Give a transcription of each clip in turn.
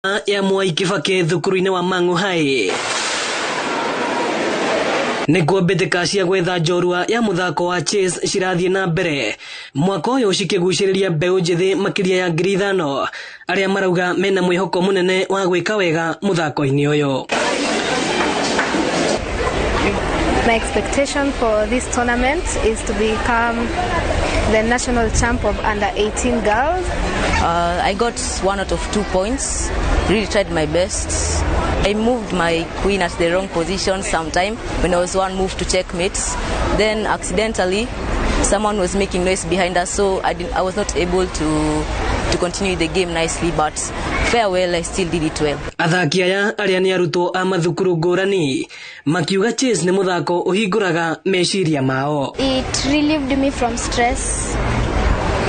Ya Mwai Kibaki thukuru-inĩ wa Mang'u High nĩkuo mbĩtĩka cia gwetha njorua ya mũthako wa chess cirathiĩ na mbere mwaka ũyũ cikĩgucĩrĩria mbeũ njĩthĩ makĩria ya 5,000 arĩa marauga mena mwĩhoko mũnene wa gwĩka wega mũthako-inĩ ũyũ. My expectation for this tournament is to become the national champ of under 18 girls. I got 1 out of 2 points. Really tried my best. I moved my queen at the wrong position sometime when I was one move to checkmate. Then accidentally, someone was making noise behind us, so I, didn't, I was not able to continue the game nicely. But farewell, I still did it well. Athaki aya arĩa nĩ arutwo a mathukuru ngũrani makiuga chess nĩ mũthako ũhingũraga meciria mao. It relieved me from stress.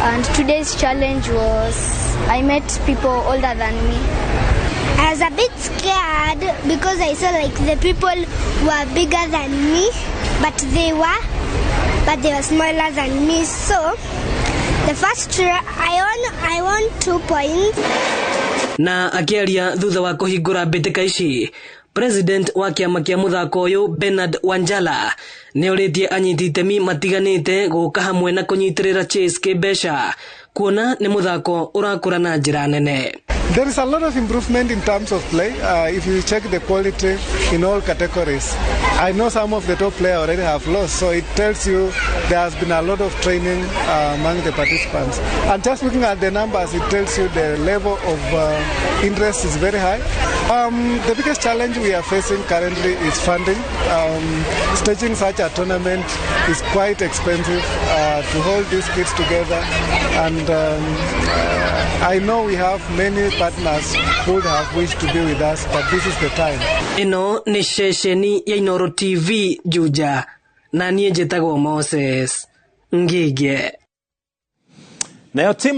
And today's challenge was I met people older than me. I was a bit scared because I saw like the people were bigger than me, but they were smaller than me. So the first I won 2 points. Na akĩaria thutha wa kũhingũra mbĩtĩka ici, president wa kĩama kĩa mũthako ũyũ Bernard Wanjala nĩ orĩtie anyiti itemi matiganĩte gũka hamwe na kũnyitĩrĩra chess kĩmbeca kuona nĩ mũthako ũrakũra na njĩra nene. There is a lot of improvement in terms of play. If you check the quality in all categories, I know some of the top players already have lost, so it tells you there has been a lot of training among the participants. And just looking at the numbers, it tells you the level of interest is very high. The biggest challenge we are facing currently is funding. Staging such a tournament is quite expensive to hold these kids together, and I know we have many partners who would have wished to be with us, but this is the time. Ĩno nĩ ceceni ya Inooro TV Juja na niĩ njĩtagwo Moses Ngige. Nayo timu